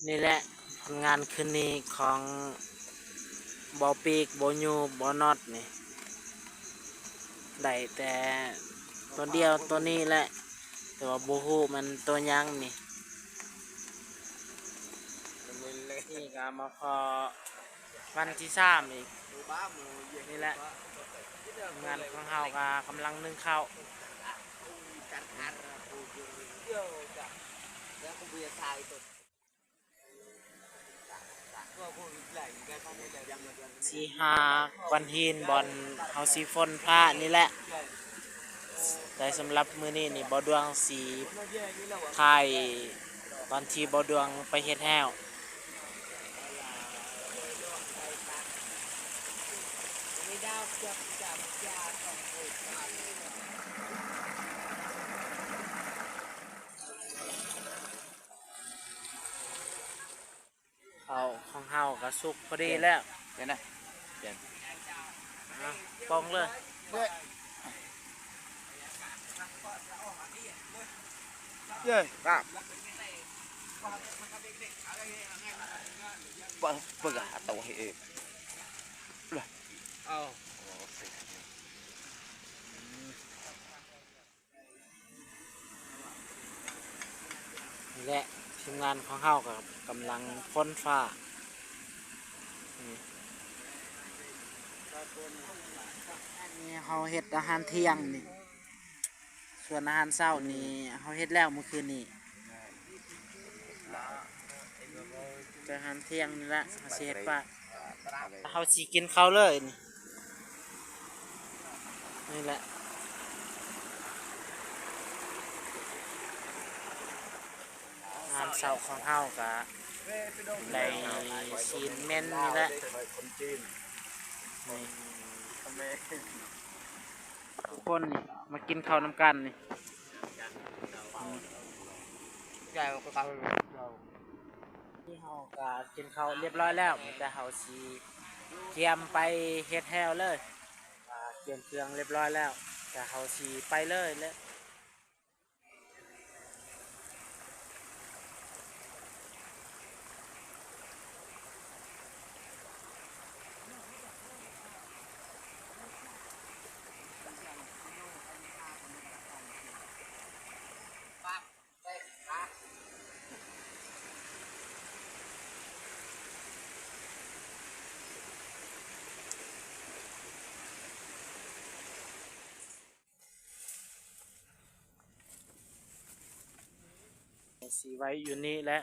ນີ້ແຫຼະ ຜົນງານຄືນນີ້ຂອງບໍ່ປີກ ບໍ່ຫຍຸ່ງ ບໍ່ນັອດນີ້ ໄດ້ແຕ່ຕົວດຽວຕົວນີ້ແຫຼະ ແຕ່ວ່າບໍ່ຮູ້ມັນຕົວຫຍັງນີ້. ນີ້ກະມາພໍ້ວັນທີສາມອີກ ນີ້ແຫຼະ ທີມງານຂອງເຮົາກະກຳລັງໜຶ້ງເຂົ້າ. ຊິຫາກ້ອນຫີນບ່ອນເຮົາຊິຝົນຟ້ານີ້ແຫຼະ ແຕ່ສຳລັບມື້ນີ້ນີ້ ບໍ່ດວງຊິຖ່າຍຕອນທີ່ບໍ່ດວງໄປເຮັດແຮ້ວ. ເຂົ້າຂອງເຮົາກະສຸກພໍດີແລ້ວ ເຫັນນະ ປ່ອງເລີຍ. ເອີ ປະ ປະກະໂຕເອ ເອົາ. ນີ້ແຫຼະ ທີມງານຂອງເຮົາກະກຳລັງຝົນຟ້າ ນີ້ ນີ້ເຮົາເຮັດອາຫານທ່ຽງນີ້ ສ່ວນອາຫານເຊົ້ານີ້ເຮົາເຮັດແລ້ວມື້ຄືນນີ້ ແຕ່ອາຫານທ່ຽງນີ້ລະເຮົາຊິເຮັດປະ ເຮົາຊິກິນເຂົ້າເລີຍນີ້. ນີ້ແຫຼະ ອາຫານເຊົ້າຂອງເຮົາກະໄດ້ຊີ້ນເໝັນນີ້ແຫຼະ ນີ້ ທຸກຄົນນີ້ມາກິນເຂົ້ານຳກັນນີ້. ນີ້ເຮົາກະກິນເຂົ້າລຽບຮ້ອຍແລ້ວ ແຕ່ເຮົາຊິກຽມໄປເຮັດແຮ້ວເລີຍ ກະກຽມເຄື່ອງລຽບຮ້ອຍແລ້ວ ແຕ່ເຮົາຊິໄປເລີຍແຫຼະ. ຊິໄວ້ຢູ່ນີ້ແຫຼະ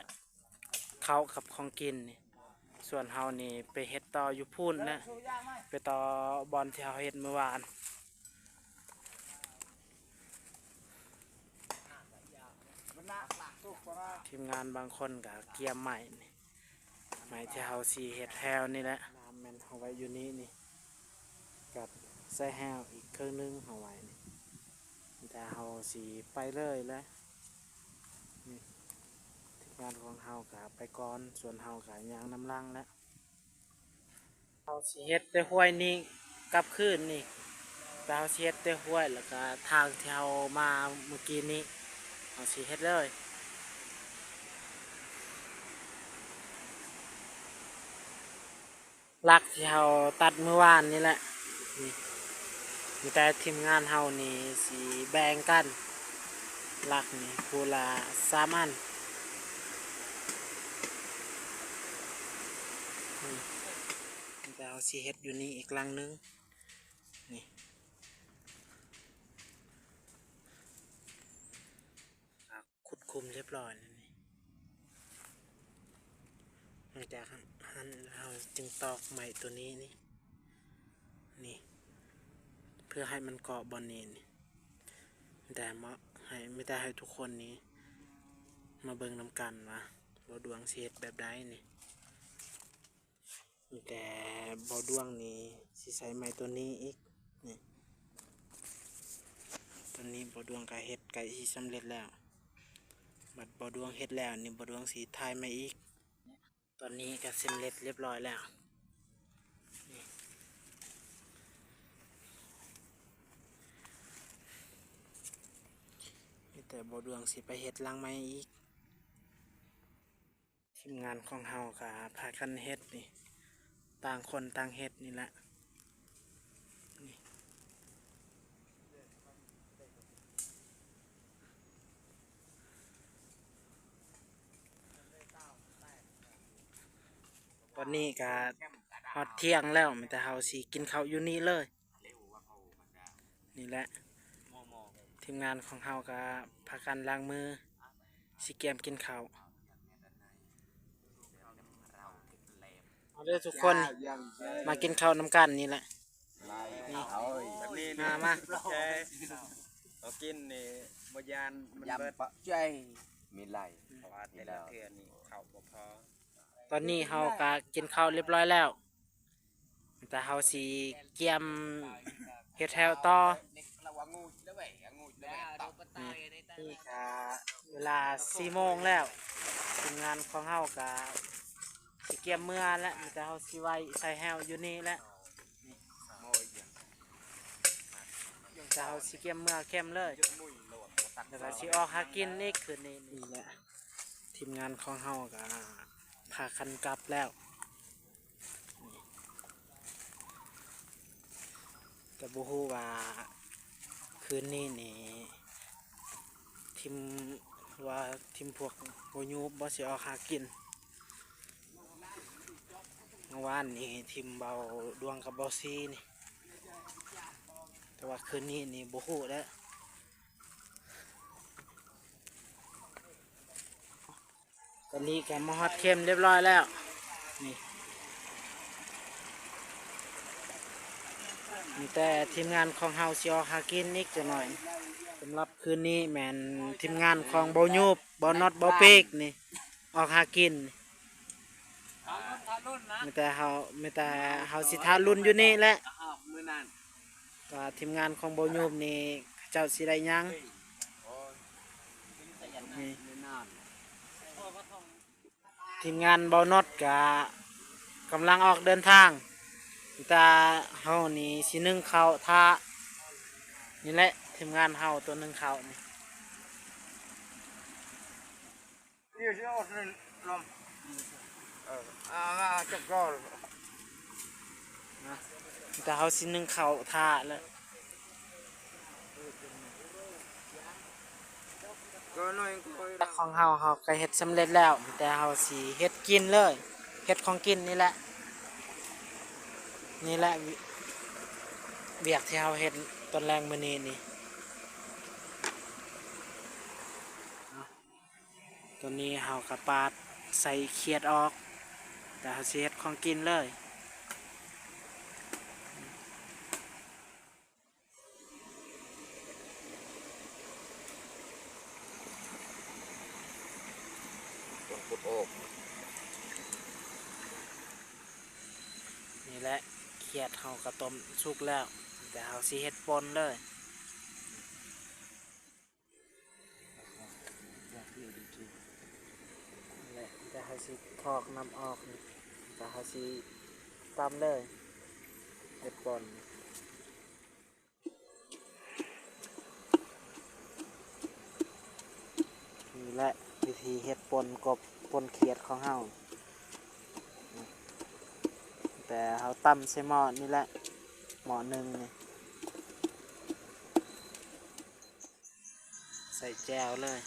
ເຂົ້າກັບຂອງກິນນີ້ ສ່ວນເຮົານີ້ໄປເຮັດຕໍ່ຢູ່ພຸ້ນແຫຼະ ໄປຕໍ່ບ່ອນທີ່ເຮົາເຮັດມື້ວານ. ທີມງານບາງຄົນກະກຽມໄມ້ນີ້ ໄມ້ທີ່ເຮົາຊິເຮັດແຮ້ວນີ້ແຫຼະ ນ້ຳແມ່ນເຮົາໄວ້ຢູ່ນີ້ນີ້ ກັບໃສ່ແຮ້ວອີກເຄິ່ງໜຶ່ງເຮົາໄວ້ນີ້ ແຕ່ເຮົາຊິໄປເລີຍແຫຼະ. ນີ້ ທີມງານຂອງເຮົາກະໄປກ່ອນ ສ່ວນເຮົາກະຍ່າງນຳຫຼັງແຫຼະ. ເຮົາຊິເຮັດແຕ່ຫ້ວຍນີ້ກັບຄືນນີ້ ແຕ່ເຮົາຊິເຮັດແຕ່ຫ້ວຍ ແລ້ວກະທາງທີ່ເຮົາມາມື້ກີ້ນີ້ ເຮົາຊິເຮັດເລີຍ. ຫຼັກທີ່ເຮົາຕັດມື້ວານນີ້ແຫຼະ ນີ້ ມີແຕ່ທີມງານເຮົານີ້ຊິແບ່ງກັນ ຫຼັກນີ້ຜູ້ລະສາມອັນ ນີ້ ມີແຕ່ເຮົາຊິເຮັດຢູ່ນີ້ອີກຫຼັງໜຶ່ງ ນີ້. ຂຸດຂຸມລຽບຮ້ອຍແລ້ວນີ້ ຫຼັງຈາກຫັ້ນ ເຮົາຈຶ່ງຕອກໄມ້ຕົວນີ້ນີ້ ນີ້ ເພື່ອໃຫ້ມັນເກາະບ່ອນນີ້ນີ້ ແຕ່ເໝາະໃຫ້ ມີແຕ່ໃຫ້ທຸກຄົນນີ້ມາເບິ່ງນຳກັນວ່າ ບໍ່ດວງຊິເຮັດແບບໃດນີ້. ມີແຕ່ບໍ່ດວງນີ້ຊິໃສ່ໄມ້ຕົວນີ້ອີກ ນີ້ ຕົວນີ້ບໍ່ດວງກະເຮັດໃກ້ຊິສຳເລັດແລ້ວ ບັດບໍ່ດວງເຮັດແລ້ວນີ້ ບໍ່ດວງຊິຖ່າຍໃໝ່ອີກ. ຕອນນີ້ກະສຳເລັດລຽບຮ້ອຍແລ້ວ ນີ້ ມີແຕ່ບໍ່ດວງຊິໄປເຮັດຫຼັງໃໝ່ອີກ. ທີ ທີມງານຂອງເຮົາກໍພາກັນເຮັດນີ້ ຕ່າງຄົນຕ່າງເຮັດນີ້ແຫຼະ. ນີ້ ຕອນນີ້ກໍຮອດທ່ຽງແລ້ວ ມີແຕ່ເຮົາຊິກິນເຂົ້າຢູ່ນີ້ເລີຍ. ນີ້ແຫຼະ ທີມງານຂອງເຮົາກໍພາກັນລ້າງມື ຊິກຽມກິນເຂົ້າ. ເອົາເດີທຸກຄົນ ມາກິນເຂົ້ານຳກັນນີ້ແຫຼະ. ນີ້ ມາ ມາ ເຮົາກິນນີ້ບໍ່ຢ້ານມັນເບິດ ມີຫຼາຍ ເພາະວ່າແຕ່ລະເທື່ອນີ້ເຂົ້າບໍ່ພໍ. ຕອນນີ້ເຮົາກໍກິນເຂົ້າລຽບຮ້ອຍແລ້ວ ແຕ່ເຮົາຊິກຽມເຮັດແຖວຕໍ່. ນີ້ ນີ້ກະເວລາສີ່ໂມງແລ້ວ ທີມງານຂອງເຮົາກະຊິກຽມເມືອແລ້ວ ມີແຕ່ເຮົາຊິໄວ້ໃສ່ແຮ້ວຢູ່ນີ້ແຫຼະ. ມີແຕ່ເຮົາຊິກຽມເມືອແຄມເລີຍ ແລ້ວກະຊິອອກຫາກິນອີກຄືນນີ້. ນີ້ແຫຼະ ທີມງານຂອງເຮົາກະພາກັນກັບແລ້ວ. ກໍບໍ່ຮູ້ວ່າຄືນນີ້ນີ້ ທີມ ວ່າທີມພວກບໍ່ຍູບບໍ່ຊິອອກຫາກິນ. ເມື່ອວານນີ້ທີມເບົາດວງກັບເບົາຊີນີ້ ແຕ່ວ່າຄືນນີ້ນີ້ບໍ່ຮູ້ແລ້ວ. ຕອນນີ້ກໍມາຮອດແຄມລຽບຮ້ອຍແລ້ວ ນີ້ ມີແຕ່ທີມງານຂອງເຮົາຊິອອກຫາກິນອີກຈັກໜ້ອຍ. ສຳລັບຄືນນີ້ແມ່ນທີມງານຂອງເບົາຍູບ ເບົານັອດ ເບົາປີກນີ້ ອອກຫາກິນ. ມີແຕ່ເຮົາ ມີແຕ່ເຮົາຊິຖ້າລຸ້ນຢູ່ນີ້ແຫຼະ ວ່າທີມງານຂອງເບົາຍູບນີ້ ເຂົາເຈົ້າຊິໄດ້ຫຍັງ. ນີ້ ທີມງານເບົານັອດກະກຳລັງອອກເດີນທາງ ແຕ່ເຮົານີ້ຊິໜຶ້ງເຂົ້າຖ້າ. ນີ້ແຫຼະ ທີມງານເຮົາໂຕໜຶ້ງເຂົ້ານີ້. ແຕ່ເຮົາຊິໜຶ້ງເຂົ້າຖ້າແລ້ວ ຂອງເຮົາ ເຮົາກໍເຮັດສຳເລັດແລ້ວ ແຕ່ເຮົາຊິເຮັດກິນເລີຍ ເຮັດຂອງກິນນີ້ແຫຼະ. ນີ້ແຫຼະ ວຽກທີ່ເຮົາເຮັດຕອນແລງມື້ນີ້ນີ້. ຕອນນີ້ເຮົາກໍປາດໃສ່ຂຽດອອກ ແຕ່ເຮົາຊິເຮັດຂອງກິນເລີຍ. ນີ້ແຫຼະ ຂຽດເຮົາກໍຕົ້ມສຸກແລ້ວ ແຕ່ເຮົາຊິເຮັດປົ່ນເລີຍ. ແລະ ແຕ່ເຮົາຊິຖອກນ້ຳອອກ ແຕ່ເຮົາຊິຕຳເລີຍ ເຮັດປົ່ນ. ນີ້ແຫຼະ ວິທີເຮັດປົ່ນກົບ ປົ່ນຂຽດຂອງເຮົາ ແຕ່ເຮົາຕຳໃສ່ໝໍ້ນີ້ແຫຼະ ໝໍ້ໜຶ່ງນີ້. ໃສ່ແຈ່ວເລີຍ.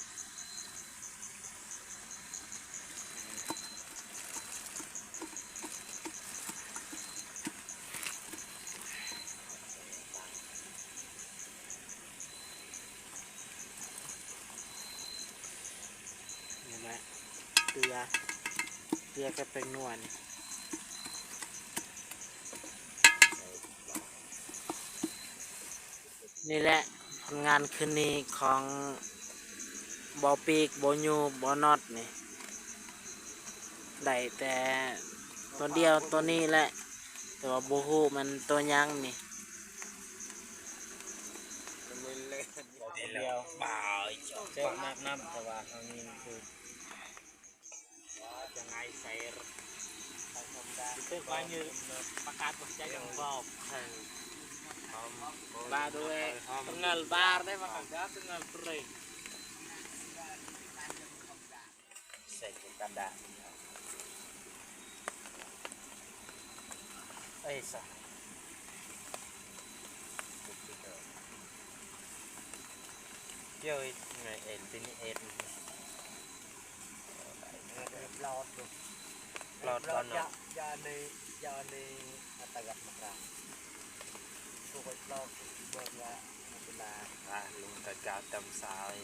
ນີ້ແຫຼະ ເກືອ ເກືອກັບແປ້ງນົວນີ້. ນີ້ແຫຼະ ຜົນງານຄືນນີ້ຂອງບໍ່ປີກ ບໍ່ຍູ ບໍ່ນັອດນີ້ ໄດ້ແຕ່ຕົວດຽວຕົວນີ້ແຫຼະ ແຕ່ວ່າບໍ່ຮູ້ມັນຕົວຫຍັງນີ້. ດຽວ ເຈີໜັກນຳ ແຕ່ວ່າເຮົາຍິງຖືກ. ປະກາດວ່າຈະຍັງບອກ ບາໂດເອ ເຫງາວບາເດ້ ມາກາເຫງາວເປຣງ. Tanda. Esa. Yo, ini, ini, ini. Plot tu. Plot, plot, ya, ya ni, ya ni, atagak makra. Tu ko plot tu, buat ya, mutula. Ah, lung tagak tam sai.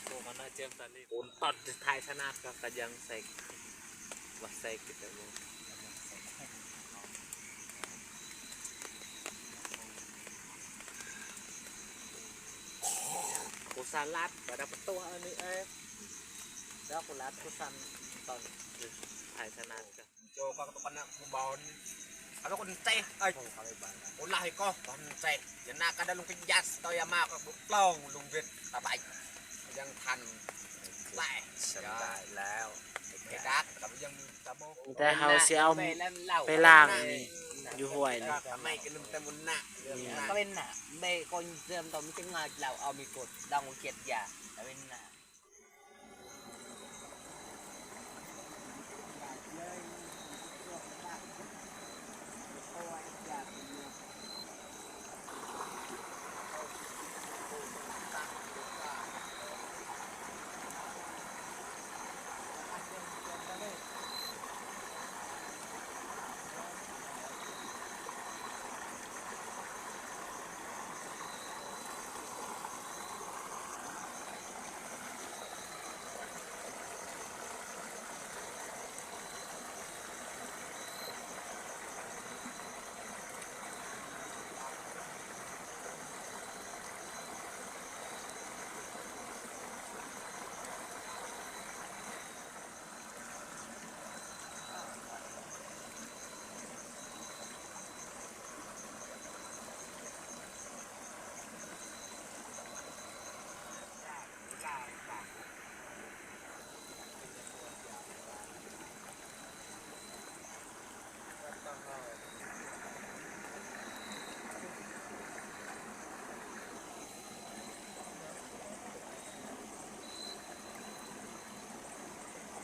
Tu mana jam tadi? Untat di thai sana ka kajang sek. Wah, sek kita mo. Ku salat pada petuh ni, eh. Dah ku lat ku san ton. Thai sana ka. Jo ka tu kana ku baon. Aku kun teh, ai. Ulah iko kon teh. Ya nak kada lung kejas tau ya mak ku plong lung wit tapai. Yang than. Lai. ສະບາຍແລ້ວ ເກດາກ ກໍຍັງມີຕາໂມ ແຕ່ເຮົາຊິເອົາໄປລ້າງນີ້ ຢູ່ຫ້ວຍນີ້ ໄມ້ກໍລືມແຕ່ບຸນນະ ກໍເປັນນະ ແມ່ກໍເຕີມຕ້ອງມີແຕ່ງາດເຫຼົ້າ ເອົາມີກົດ ດອງເຈັດຢາ ກໍເປັນນະ.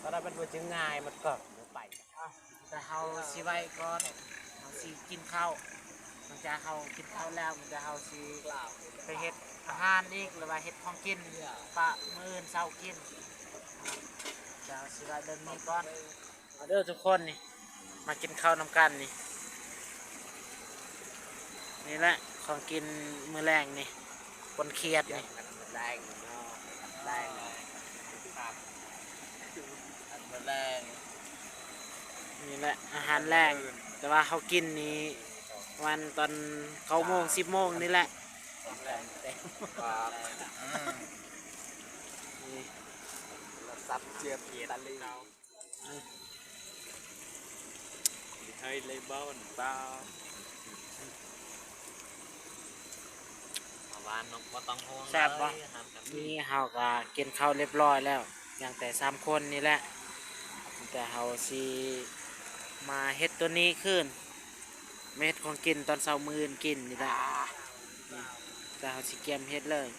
ຕອນນັ້ນມັນບໍ່ຈື່ງ່າຍ ມັນກໍບໍ່ໄປ. ແຕ່ເຮົາຊິໄວ້ກ່ອນ ເຮົາຊິກິນເຂົ້າ ຫຼັງຈາກເຮົາກິນເຂົ້າແລ້ວ ແຕ່ເຮົາຊິໄປເຮັດອາຫານອີກ ຫຼືວ່າເຮັດຂອງກິນ ປະມື້ອື່ນເຊົ້າກິນ. ແຕ່ເຮົາຊິໄວ້ເບິ່ງນີ້ກ່ອນ. ມາເດີທຸກຄົນນີ້ ມາກິນເຂົ້ານຳກັນນີ້. ນີ້ແຫຼະຂອງກິນມື້ແລງນີ້ ປົນຂຽດນີ້ ແລງເນາະ ແລງ ມື້ແລງ ນີ້ແຫຼະອາຫານແລງ ແຕ່ວ່າເຮົາກິນນີ້ປະມານຕອນເກົ້າໂມງ ສິບໂມງນີ້ແຫຼະ. ອືມ ນີ້ ລະສັບເຈັບຕາລີ. ໄທເລບອນຕາ ຫວານເນາະ ບໍ່ຕ້ອງຫ່ວງ ແຊບບໍ່? ນີ້ເຮົາກະກິນເຂົ້າລຽບຮ້ອຍແລ້ວ ຍັງແຕ່ສາມຄົນນີ້ແຫຼະ ແຕ່ເຮົາຊິມາເຮັດໂຕນີ້ຄືນ ມາເຮັດຂອງກິນຕອນເຊົ້າມື້ອື່ນກິນນີ້ແຫຼະ ແຕ່ເຮົາຊິກຽມເຮັດເລີຍ.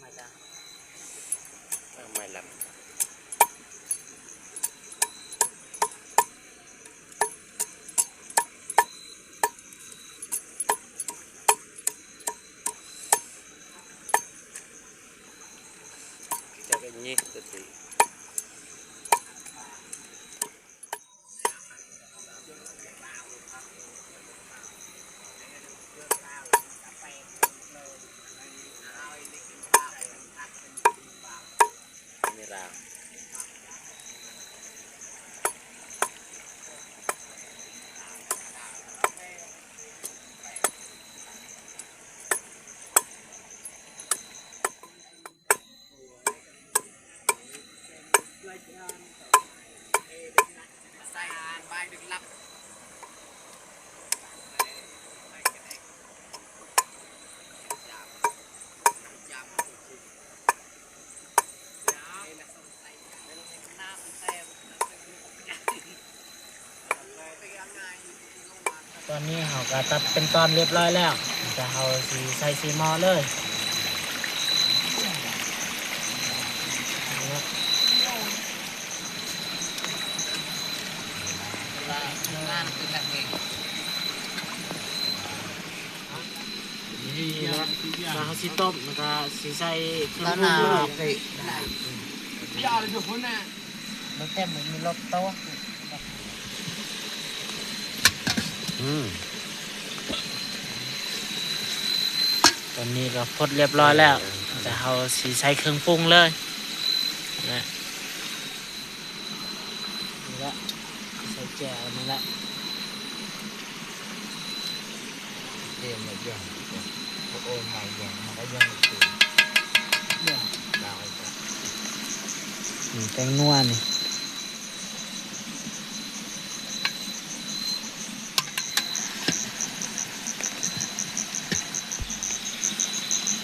ມາຈ້າ ເອົາໄມ້ລຳ ຈະເປັນຍິງຕົວຕີ. ຕອນນີ້ເຮົາກະຕັດເປັນຕອນລຽບຮ້ອຍແລ້ວ ແຕ່ເຮົາຊິໃສ່ຊີໝໍ້ເລີຍ. ແລ້ວເຮົາຊິຕົ້ມ ແລ້ວກໍຊິໃສ່ເຄື່ອງປຸງເລີຍ. ແລ້ວແຕ່ມັນມີລົດໂຕະ. ອືມ ຕອນນີ້ກໍຟົດລຽບຮ້ອຍແລ້ວ ເອີ ແຕ່ເຮົາຊິໃສ່ເຄື່ອງປຸງເລີຍນະ. ນີ້ແຫຼະ ໃສ່ແຈ່ວນີ້ແຫຼະ. ອືມ ແປ້ງນົວນີ້.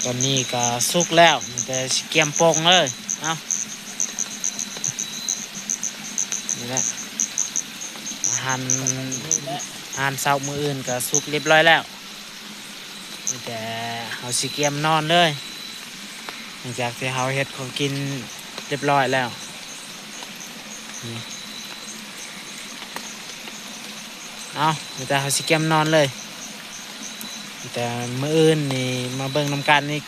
ຕອນນີ້ກໍສຸກແລ້ວ ມີແຕ່ຊິກຽມປົ່ງເລີຍ. ເອົາ ນີ້ແຫຼະ ອາຫານ ອາຫານເຊົ້າມື້ອື່ນກໍສຸກລຽບຮ້ອຍແລ້ວ. ມີແຕ່ເຮົາຊິກຽມນອນເລີຍ ຫຼັງຈາກທີ່ເຮົາເຮັດຂອງກິນລຽບຮ້ອຍແລ້ວ. ເອົາ ມີແຕ່ເຮົາຊິກຽມນອນເລີຍ. ມີແຕ່ມື້ອື່ນນີ້ມາເບິ່ງນຳກັນອີກ